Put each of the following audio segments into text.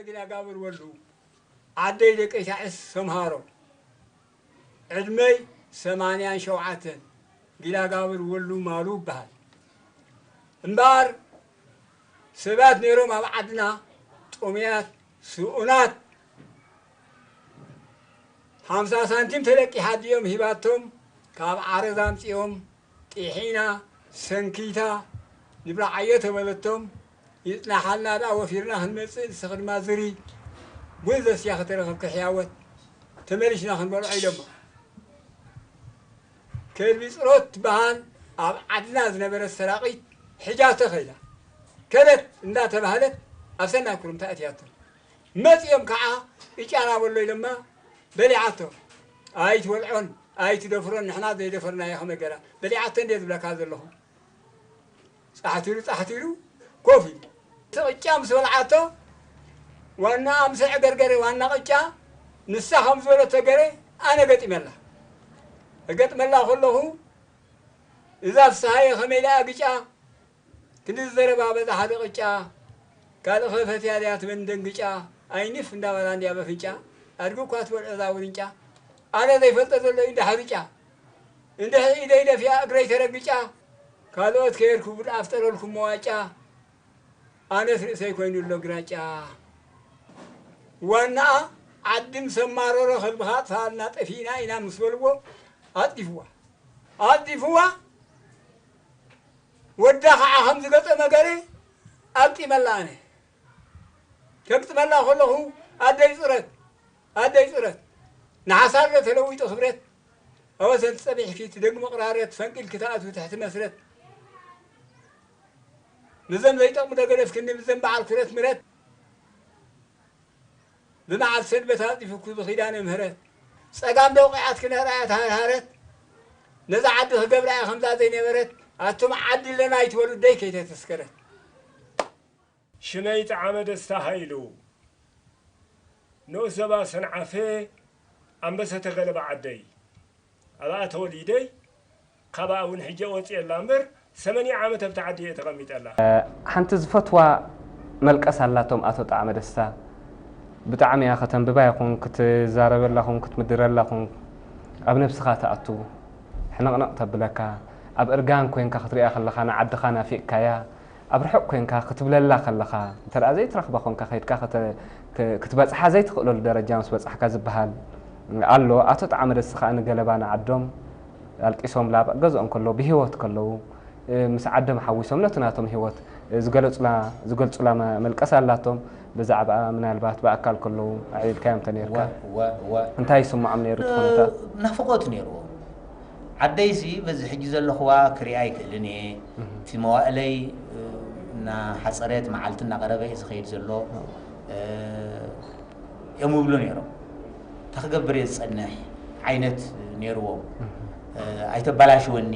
ጊላጋብር ወሉ ዓደይ ደቂ ኢሳያስ ሰምሃሮ ዕድመይ ሰማንያን ሸውዓተን ጊላጋብር ወሉ ማሉ ይበሃል። እምበኣር ሰባት ነይሮም ኣብ ዓድና ጥሙያት ስኡናት ሓምሳ ሳንቲም ተለቂሓ ድዮም ሂባቶም ካብ ዓረዛ ኣምጺኦም ጢሒና ሰንኪታ ንብላዓዮ ተበለቶም። ይጽናሓልና ደኣ ወፊርና ክንመጽእ ንስኺ ድማ ዝሪ ቡን ዘስያ ከተረኸብኪ ሕያወት ተመሊስና ክንበልዖ ኢሎማ። ከልቢ ጽሮት ትበሃል ኣብ ዓድና ዝነበረት ሰራቒት ሕጃቶ ከይዳ ከደት እንዳተባህለት ኣብ ሰናይ ኩርምታ እትያቶ። መጺኦም ከዓ እጫና በሎ ኢሎማ በሊዓቶ። ኣይትበልዖን ኣይትደፍሮን ንሕና ዘይደፈርናዮ ከመይ ገራ በሊዓቶ እንዴ ዝብለካ ዘለኹ። ጻሕቲሉ ጻሕቲሉ ኮፍ ኢሉ እቲ ቅጫ ምስ በልዓቶ ዋና ኣምሰዕ ገርገረ ዋና ቅጫ ንሳ ከም ዝበለቶ ገረ ኣነ ገጢመላ እገጥመላ ከለኹ እዛ ፍስሃየ ከመይ ኢላ ኣግጫ ክንዲ ዝዘረባ በዛ ሓደ ቅጫ ካልእ ኸፈትያ ድያ ትበን ደንግጫ ኣይንፍ እንዳበላ እንድያ በፍንጫ ኣድጊ እኳ ትበልዖ እዛ ውርንጫ ኣነ ዘይፈልጦ ዘሎ እዩ እንዳ ሕርጫ እንድሕር ኢደይ ደፊኣ እግረይ ተረግጫ ካልኦት ከየርኩ ብድ ኣፍጠረልኩም መዋጫ ኣነስ ርእሰይ ኮይኑ ኣሎ ግራጫ። ዋናኣ ዓዲ ምስ ኣማረሮ ከልብኻ ኣጥፍኣልና ጠፊእና ኢና ምስ በልዎ ኣጽዲፍዋ ኣጽዲፍዋ ወዳ ከዓ ከም ዝገጠመ ገረ ኣግጢመላ ኣነ ከግጥመላ ከለኹ ኣደይ ፅረት ኣደይ ፅረት ንሓሳር ዶ ተለዊጡ ክብረት ኣወሰን ትፀቢሕኪ ትደግሚ ቅራረት ፈንቂልኪ ትኣትዊ ትሕቲ መስረት ምዘም ዘይጠቕሙ ዶ ገደፍክኒ ምዘም በዓል ኩረት ምረት ብመዓልቲ ሰንበት ኣፅዲፉኩ ብኺዳነ ምህረት ፀጋም ደውቂዓትኪ ነራያ ተሃርሃረት ነዛ ዓዲ ክገብራ እያ ከምዛ ዘይነበረት ኣቱም ዓዲ ኣለና ኣይትበሉ ደይ ከይተተስከረት ሽመይ ጠዓመ ደስታ ሃይሉ ንኡስ ዞባ ሰንዓፈ ኣንበሰ ተገለባ ዓደይ ኣብኣ ተወሊደይ ካብኣ እውን ሕጂ ወፅየ ኣላ እምበር ሰመንያ ዓመት ኣብቲ ዓዲ እየ ተቐሚጠ ኣላ። ሓንቲ ዝፈትዋ መልቀስ ኣላቶም ኣቶ ጣዕመ ደስታ ብጣዕሚ እያ ከተንብባ ይኹን ክትዛረበላ ኹን ክትምድረላ ኹን ኣብ ነብስኻ ትኣቱ ሕንቕንቕ ተብለካ ኣብ እርጋን ኮይንካ ክትሪኣ ከለኻ ንዓድኻ ናፊቕካያ ኣብ ርሑቕ ኮይንካ ክትብለላ ከለኻ እንተ ደኣ ዘይትረኽባ ኮንካ ከይድካ ክተ- ክ- ክትበጽሓ ዘይትኽእለሉ ደረጃ ምስ በጻሕካ ዝበሃል ኣሎ። ኣቶ ጣዕመ ደስ ከኣ ንገለባ ንዓዶም ኣልቂሶምላ ኣብ ገዝኦም ከለዉ ብህይወት ከለዉ እ፣ ምስ ዓዶም ሓዊሶም ነቲ ናቶም ህይወት እ፣ ዝገለጹላ ዝገልጹላ መ- መልቀስ ኣላቶም። ብዛዕባኣ ምናልባት ብኣካል ከለዉ ኣዕሊልካዮም እንተ ነርካ እወ እወ እወ እንታይ ይስምዖም ነይሩ እቲ ኩነታት? ናፍቖት ነይርዎም። ዓደይሲ በዚ ሕጂ ዘለኽዋ ክሪኣ ኣይክእልን እየ። እቲ መዋእለይ እናሓፀረት መዓልቲ እናቐረበ እዩ ዝኸይድ ዘሎ እዮም ይብሉ ነይሮም። እንታይ ክገብር እየ ዝፀንሕ ዓይነት ነይርዎም። ኣይተባላሽወኒ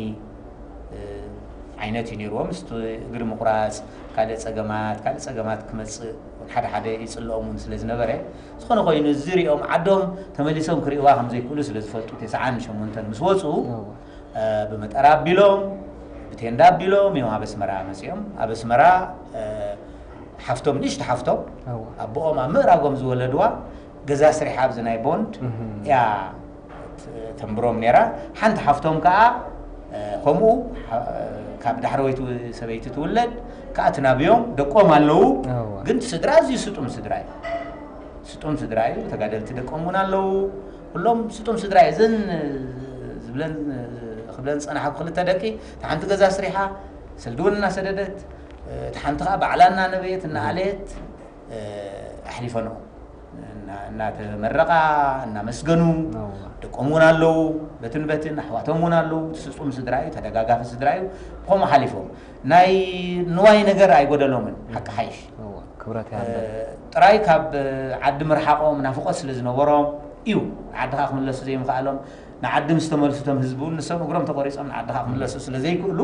ዓይነት እዩ ነይርዎም። ምስቲ እግሪ ምቑራፅ፣ ካልእ ፀገማት፣ ካልእ ፀገማት ክመፅእ እውን ሓደ ሓደ ይፅልኦም እውን ስለ ዝነበረ ዝኾነ ኮይኑ እዚ ሪኦም ዓዶም ተመሊሶም ክሪእዋ ከም ዘይክእሉ ስለ ዝፈልጡ ተስዓን ሸሞንተን ምስ ወፁ ብመጠራ ኣቢሎም ብቴንዳ ኣቢሎም እዮም ኣብ ኣስመራ መፂኦም ኣብ ኣስመራ ሓፍቶም ንእሽቶ ሓፍቶም ኣቦኦም ኣብ ምእራጎም ዝወለድዋ ገዛ ስሪሓ ኣብዚ ናይ ቦንድ እያ ተንብሮም ነይራ ሓንቲ ሓፍቶም ከዓ ከምኡ ካብ ዳሕረወይቲ ሰበይቲ ትውለድ ከዓ ትናብዮም ደቆም ኣለዉ ግን ስድራ ኣዝዩ ስጡም ስድራ እዩ ስጡም ስድራ እዩ ተጋደልቲ ደቆም እውን ኣለዉ ኩሎም ስጡም ስድራ እዩ እዘን ዝብለን ክብለን ዝፀናሓኩ ክልተ ደቂ እቲ ሓንቲ ገዛ ስሪሓ ስልዲ እውን እናሰደደት እቲ ሓንቲ ከዓ ባዕላ እናነበየት እናኣለየት ኣሕሊፈንኦ እናተመረቓ እናመስገኑ ደቆም እውን ኣለዉ በትን በትን ኣሕዋቶም እውን ኣለዉ እቲ ስጡም ስድራ እዩ ተደጋጋፊ ስድራ እዩ ብኸምኡ ሓሊፎም ናይ ንዋይ ነገር ኣይጎደሎምን ሓቂ ሓይሽ ክብረት ይሃበል ጥራይ ካብ ዓዲ ምርሓቆም ናፍቆት ስለ ዝነበሮም እዩ ዓዲ ከዓ ክምለሱ ዘይምኽኣሎም ንዓዲ ምስ ተመልሱ እቶም ህዝቢ እውን ንሶም እግሮም ተቆሪፆም ንዓዲ ከዓ ክምለሱ ስለ ዘይክእሉ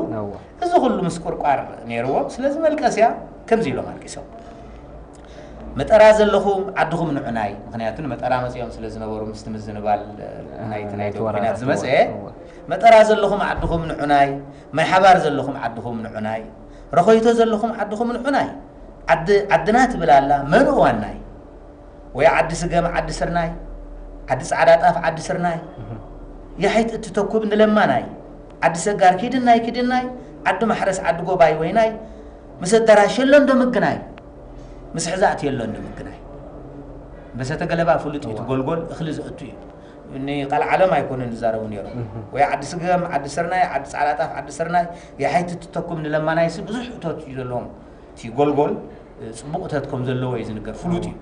እዚ ኩሉ ምስቁርቋር ነይርዎም ስለዚ መልቀስያ ከምዚ ኢሎም ኣልቂሶም መጠራ ዘለኹም ዓድኹም ንዑናይ ምክንያቱ ንመጠራ መፂኦም ስለ ዝነበሩ ምስቲ ምዝንባል ናይቲ ናይ ኩናት ዝመፀ መጠራ ዘለኹም ዓድኹም ንዑናይ ማይ ሓባር ዘለኹም ዓድኹም ንዑናይ ረኾይቶ ዘለኹም ዓድኹም ንዑናይ ዓዲ ዓድና ትብል ኣላ መን እዋናይ ወይ ዓዲ ስገም ዓዲ ስርናይ፣ ዓዲ ጻዕዳ ጣፍ ዓዲ ስርናይ፣ ያሒት እትተኩብ ንለማናይ፣ ዓዲ ሰጋር ኪድናይ ኪድናይ፣ ዓዲ ማሕረስ ዓዲ ጎባይ ወይናይ፣ ምስ ኣዳራሽ የሎ እንዶ ምግናይ፣ ምስ ሕዛእቲ የሎ እንዶ ምግናይ። በሰተ ገለባ ፍሉጥ እዩ፣ እቲ ጎልጎል እኽሊ ዘእቱ እዩ። ንቃል ዓለም ኣይኮኑን ዝዛረቡ ነይሮም። ወይ ዓዲ ስገም ዓዲ ስርናይ፣ ዓዲ ጻዕዳ ጣፍ ዓዲ ስርናይ፣ ያሒት እትተኩም ንለማናይሲ ብዙሕ እቶት እዩ ዘለዎም። እቲ ጎልጎል ጽቡቕ እቶት ከም ዘለዎ እዩ ዝንገር፣ ፍሉጥ እዩ።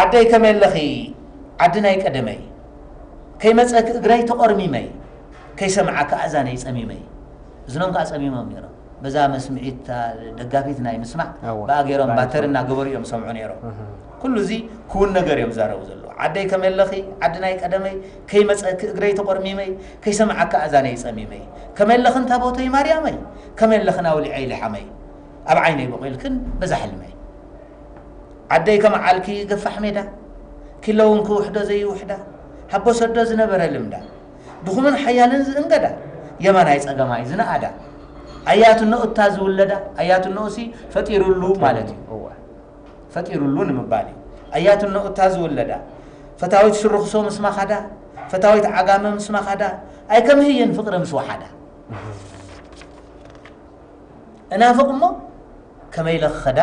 ዓደይ ከመይ ኣለኺ ዓዲ ናይ ቀደመይ፣ ከይመጸኪ እግረይ ተቖርሚመይ፣ ከይሰምዓኪ ኣእዛነይ ጸሚመይ። እዝኖም ከኣ ጸሚሞም ነይሮም። በዛ መስምዒት ደጋፊት ናይ ምስማዕ ብኣ ገይሮም ባተሪ እናገበሩ እዮም ሰምዑ ነይሮም። ኩሉ እዚ ክውን ነገር እዮም ዛረቡ ዘለዉ። ዓደይ ከመይ ኣለኺ ዓዲ ናይ ቀደመይ፣ ከይመጸኪ እግረይ ተቖርሚመይ፣ ከይሰምዓኪ ኣእዛነይ ጸሚመይ። ከመይ ኣለኽን ታቦተይ ማርያመይ፣ ከመይ ኣለኽን ኣውሊዐይ ሊሓመይ፣ ኣብ ዓይነይ በቒልክን በዛ ሕልመይ። ዓደይ ከመዓልኪ ገፋሕ ሜዳ፣ ኪሎ እውን ክውሕዶ ዘይውሕዳ፣ ሃቦ ሰዶ ዝነበረ ልምዳ፣ ድኹምን ሓያልን ዝእንገዳ፣ የማናይ ጸገማይ ዝነኣዳ፣ ኣያትነኡ እታ ዝውለዳ፣ ኣያትነኡሲ ፈጢሩሉ ማለት እዩ። ፈጢሩሉ ንምባል እዩ። ኣያትነኡ እታ ዝውለዳ፣ ፈታዊት ሽርኽሶ ምስ ማኻዳ፣ ፈታዊት ዓጋመ ምስ ማኻዳ፣ ኣይከምህይን ፍቕሪ ምስ ወሓዳ። እናፍቕ እሞ ከመይ ኢለ ክኸዳ፣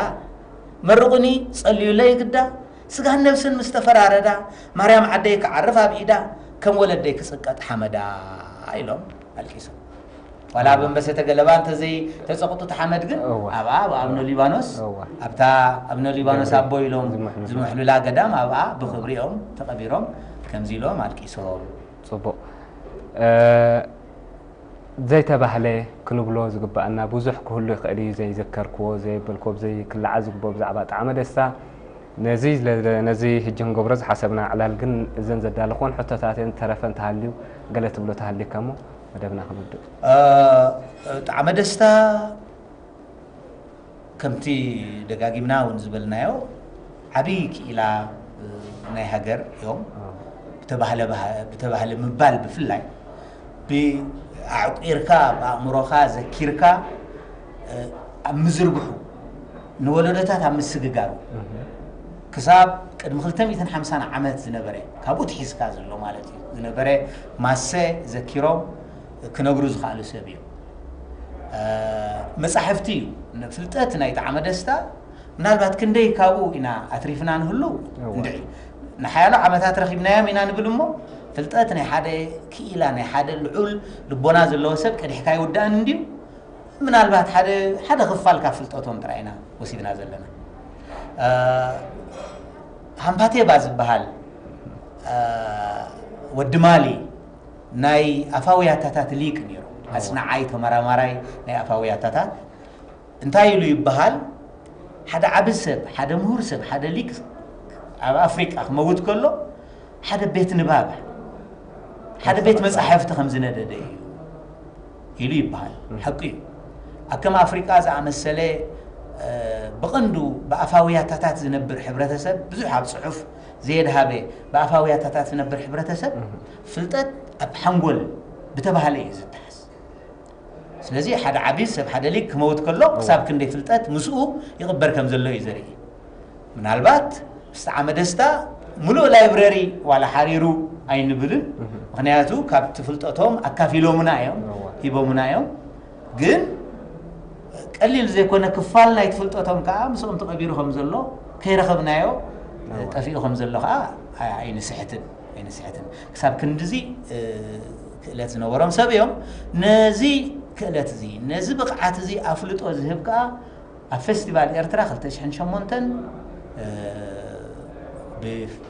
መርቑኒ ጸልዩለይ ግዳ፣ ስጋን ነብስን ምስ ተፈራረዳ፣ ማርያም ዓደይ ክዓርፍ ኣብ ኢዳ፣ ከም ወለደይ ክጽቀጥ ሓመዳ ኢሎም ኣልቂሶም። ዋላ ኣብ ኣንበሰተ ገለባ እንተዘይ ተጸቕጡ እቲ ሓመድ ግን ኣብኣ ኣብ ኣብነ ሊባኖስ ኣብታ ኣብነ ሊባኖስ ኣቦ ኢሎም ዝምሕሉላ ገዳም ኣብኣ ብኽብሪኦም ተቐቢሮም ከምዚ ኢሎም ኣልቂሶም። ጽቡቕ። ዘይተባህለ ክንብሎ ዝግበኣና ብዙሕ ክህሉ ይኽእል እዩ፣ ዘይዘከርክዎ፣ ዘየበልክዎ፣ ዘይክለዓ ዝግብኦ ብዛዕባ ጣዕመ ደስታ። ነዚ ነዚ ሕጂ ክንገብሮ ዝሓሰብና ዕላል ግን እዘን ዘዳለኽወን ሕቶታት እየን። ዝተረፈ እንተሃልዩ ገለ ትብሎ ተሃልዩካ እሞ መደብና ክንውድእ። ጣዕመ ደስታ ከምቲ ደጋጊምና እውን ዝበልናዮ ዓብዪ ክኢላ ናይ ሃገር እዮም። ብተባህለ ምባል ብፍላይ ብኣዕቂርካ ብኣእምሮኻ ዘኪርካ ኣብ ምዝርግሑ ንወለዶታት ኣብ ምስግጋሩ ክሳብ ቅድሚ ክልተ ሚእትን ሓምሳን ዓመት ዝነበረ ካብኡ ትሒዝካ ዘሎ ማለት እዩ ዝነበረ ማሰ ዘኪሮም ክነግሩ ዝኽኣሉ ሰብ እዮም። መጻሕፍቲ እዩ። ፍልጠት ናይ ጣዕመ ደስታ ምናልባት ክንደይ ካብኡ ኢና ኣትሪፍና ንህሉ እንድዒ ንሓያሎ ዓመታት ረኺብናዮም ኢና ንብል እሞ ፍልጠት ናይ ሓደ ክኢላ ናይ ሓደ ልዑል ልቦና ዘለዎ ሰብ ቀዲሕካ ይውዳእን እንድዩ ምናልባት ሓደ ሓደ ክፋል ካብ ፍልጠቶም ጥራይ ኢና ወሲድና ዘለና። ሃምፓቴባ ዝበሃል ወዲ ማሊ ናይ ኣፋውያታታት ሊቅ ነይሩ። ኣጽናዓይ ተመራማራይ ናይ ኣፋውያታታት እንታይ ኢሉ ይበሃል? ሓደ ዓቢ ሰብ፣ ሓደ ምሁር ሰብ፣ ሓደ ሊቅ ኣብ ኣፍሪቃ ክመውት ከሎ ሓደ ቤት ንባብ ሓደ ቤት መጻሕፍቲ ከም ዝነደደ እዩ ኢሉ ይበሃል። ሓቂ እዩ። ኣብ ከም ኣፍሪቃ ዝኣመሰለ ብቐንዱ ብኣፋውያታታት ዝነብር ሕብረተሰብ ብዙሕ ኣብ ጽሑፍ ዘየድሃበ ብኣፋውያታታት ዝነብር ሕብረተሰብ ፍልጠት ኣብ ሓንጎል ብተባህለ እዩ ዝተሓዝ። ስለዚ ሓደ ዓቢ ሰብ ሓደ ሊቅ ክመውት ከሎ ክሳብ ክንደይ ፍልጠት ምስኡ ይቕበር ከም ዘሎ እዩ ዘርኢ። ምናልባት ምስ ጣዕመ ደስታ ሙሉእ ላይብረሪ ዋላ ሓሪሩ ኣይንብልን። ምኽንያቱ ካብቲ ፍልጠቶም ኣካፊሎምና እዮም፣ ሂቦምና እዮም። ግን ቀሊል ዘይኮነ ክፋል ናይቲ ፍልጠቶም ከዓ ምስኦም ተቐቢሩ ከም ዘሎ ከይረኸብናዮ ጠፊኡ ከም ዘሎ ከዓ ኣይንስሕትን ኣይንስሕትን። ክሳብ ክንድዚ ክእለት ዝነበሮም ሰብ እዮም። ነዚ ክእለት እዚ ነዚ ብቕዓት እዚ ኣፍልጦ ዝህብ ከዓ ኣብ ፌስቲቫል ኤርትራ ክልተ ሽሕን ሸሞንተን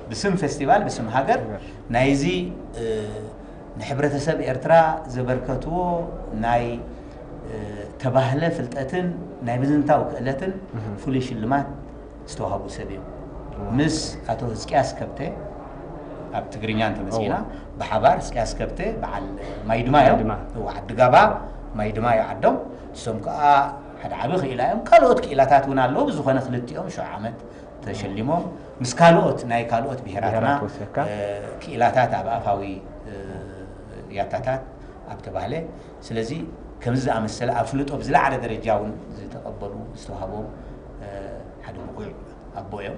ብስም ፌስቲቫል ብስም ሃገር ናይዚ ንሕብረተሰብ ኤርትራ ዘበርከትዎ ናይ ተባህለ ፍልጠትን ናይ ምዝንታው ክእለትን ፍሉይ ሽልማት ዝተዋህቡ ሰብ እዮም። ምስ ኣቶ ህዝቅያስ ከብተ ኣብ ትግርኛ እንተመፂና ብሓባር ህዝቅያስ ከብተ በዓል ማይድማ እዮም። ዓዲ ጋባ ማይድማ እዩ ዓዶም። እሶም ከዓ ሓደ ዓቢ ክኢላ እዮም። ካልኦት ክኢላታት እውን ኣለዉ። ብዝኾነ ክልቲኦም ሽዑ ዓመት ተሸሊሞም ምስ ካልኦት ናይ ካልኦት ብሄራትና ክኢላታት ኣብ ኣፋዊ ያታታት ኣብ ተባህለ ስለዚ ከምዚ ዝኣመሰለ ኣፍልጦ ብዝለዓለ ደረጃ እውን ዝተቐበሉ ዝተዋሃቦም ሓደ ብቑዕ ኣቦ እዮም።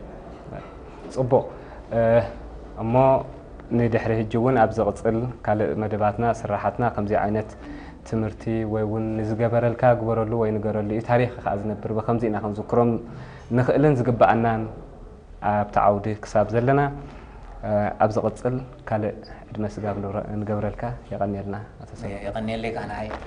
ጽቡቕ። እሞ ንድሕሪ ሕጂ እውን ኣብ ዝቕጽል ካልእ መደባትና ስራሓትና ከምዚ ዓይነት ትምህርቲ ወይ እውን ንዝገበረልካ ግበረሉ ወይ ንገረሉ እዩ። ታሪኽ ከዓ ዝነብር ብከምዚ ኢና ክንዝክሮም ንኽእልን ዝግብኣናን ኣብቲ ዓውዲ ክሳብ ዘለና። ኣብ ዝቕጽል ካልእ ዕድመ ስጋብ ንገብረልካ። የቐንየልና ኣቶ ሰ የቐንየለይ ከዓ ንዓይ።